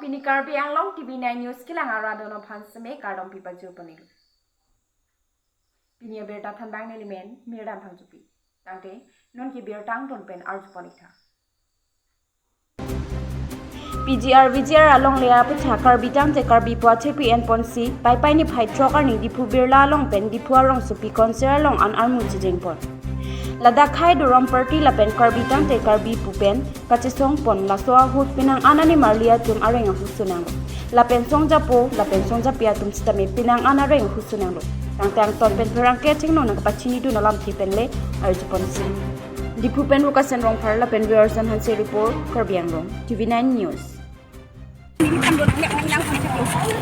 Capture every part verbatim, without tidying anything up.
Pini Karbi Anglong T V nine News kelang arat atum aphan seme kardom pipajir pon-iklo. Pini abirta thanbang nelimen Mirdan Phangchopi. Tangte non ke birta angton pen arju pon-ik tha. P G R V G R along le apitha Karbi tangte Karbi pu achepi enponsi Paipai niphai throk arni Diphu Birla along pen Diphu arongsopi concert along an armu chejeng pon. Ladak hai Durom Party lapen Karbi tangte Karbi pu pen kachesong pon, laso ahut penang an animarli atum areng ahut sunanglo. Lapen songjapo lapen songjapi atum sitame penang an areng ahut sunanglo. Tangte angton pen pherangke chengno nangkapachinidun alamthe pen le arju ponsi. Diphu pen Rukasen Rongphar lapen Viorson Hanse report, Karbi Anglong, T V nine News.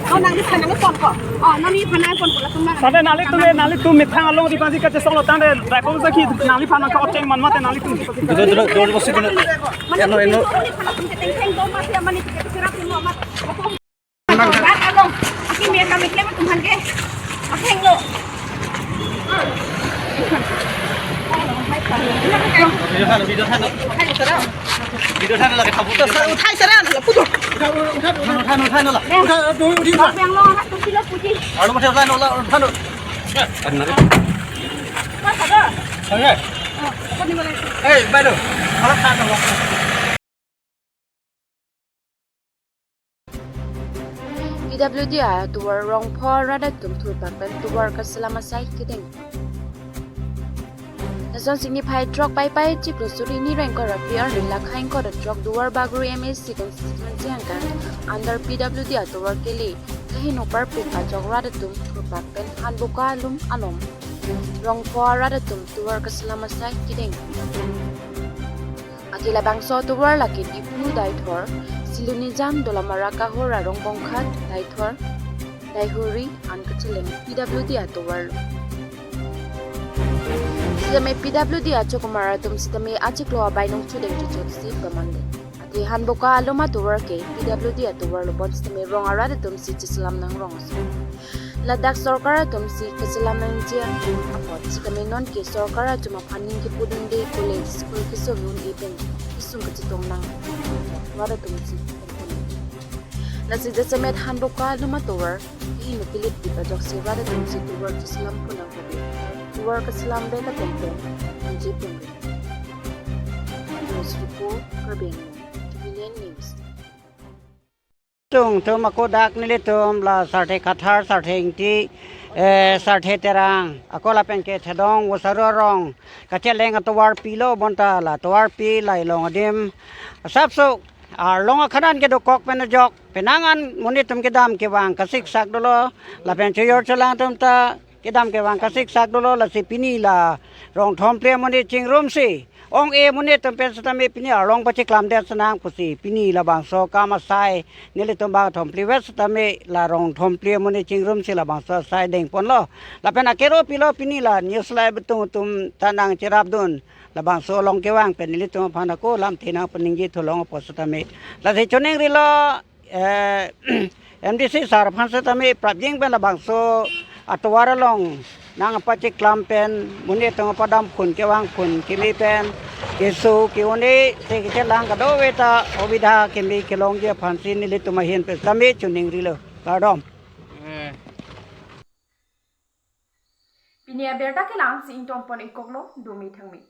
Oh, nang di sana nang pon ko. Oh, nang di sana pon ko, langsung nang. Sade nanglitum le, nanglitum methang along di pasi kachesonglo tangte, driver sa ki nangliphan nangka-ocheng man mate nanglitum. Dulu, dulu, dulu, masih dulu. Eno, eno. Rat along. Aki me kami klem tum han ke. Akheng lo. Video than, video than. Video than lagi thabu. Uthai sara la putu. Uthai, uthai, uthai, uthai, uthai, uthai, uthai. Bang lo, anak tu silo puji. Aro mate uthai, uthai, uthai. Pas ada. Oke. Oh, apa ni boleh? Eh, baru. Kalau tak ada. P W D atovar Rongpho arat atum thurpak pen tovar kaselam asai kedeng. Lason si niphai throk Paipai chiklo suri ni rengkor aphi arni lakhai ingkoi ra throk Duarbagori M A C constituency angkang under P W D atovar kele kaheno parpik ajok rat atum thurpak pen Hanboka alum along Rongpho arat atum tovar kaselam asai kedeng. Aki labangso atovar lake Diphu, Deithor, Silonijan, Dolamara, Kahora, Rongbongkhat, Deithor, Deihori an kacheleng P W D atovar lo. Sitame P W D achokomar atum sitame achiklo abainong chodeng chochotsi pamanden. Athe Hanboka alum atovar ke P W D atovar lo, bonsitame rong arat atum si cheselam nangrong ason. Ladak sorkar atum si kachelam nangji apot sitame non ke sorkar atum aphan ning kepudunde, college, school kesung un-e pen kesung kachetong nang rat atum si. Lasi jasemet Hanboka alum atovar kaheno kilip di pajok si rat atum si tovar cheselam pon nangkok. Tovar kaselam vet atum pen nangji pon. News report, Karbi Anglong, T V nine News. Tung tum ako dak nelitum la Sarthe Kathar, Sarthe Ingti, eh, Sarthe Terang, ako lapen ke Thedong Vosaru arong kacheleng atovarpi lo bonta la tovarpi la ilong adim asapso arlong akhanan kedokok pen ajok penang an monit atum kedam kevang kasiksak dolo lapen chojor cholang atum ta kedam kevang kasiksak dolo, lasi pini la rong thom phli amonit chingrumsi ong-e amonit atum pen sitame pini arlong pacheklamdet sinang pusi pini labangso akam asai nelitum bang thom phli vet sitame la rong thom phli amonit chingrumsi labangso asai dengponlo. Lapen akero pilo pini la news live atum atum ta nangcherapdun labangso along kevang pen nelitum aphan ako lamthe nangpaningje thu long apot sitame. Lasi choningrilo, eh, M D C sir aphan sitame prapjin pen labangso atovar along nangpacheklam pen monit atum padam phun kevang phun keme pen keso ke-un-e te kechelang kadokave ta obidha keme kelongji aphansi nelitum ahin pen sitame choningrilo. Kardom. Eh. Pini abirta kelang si ingtonpon-ikkoklo, dumi thangmi.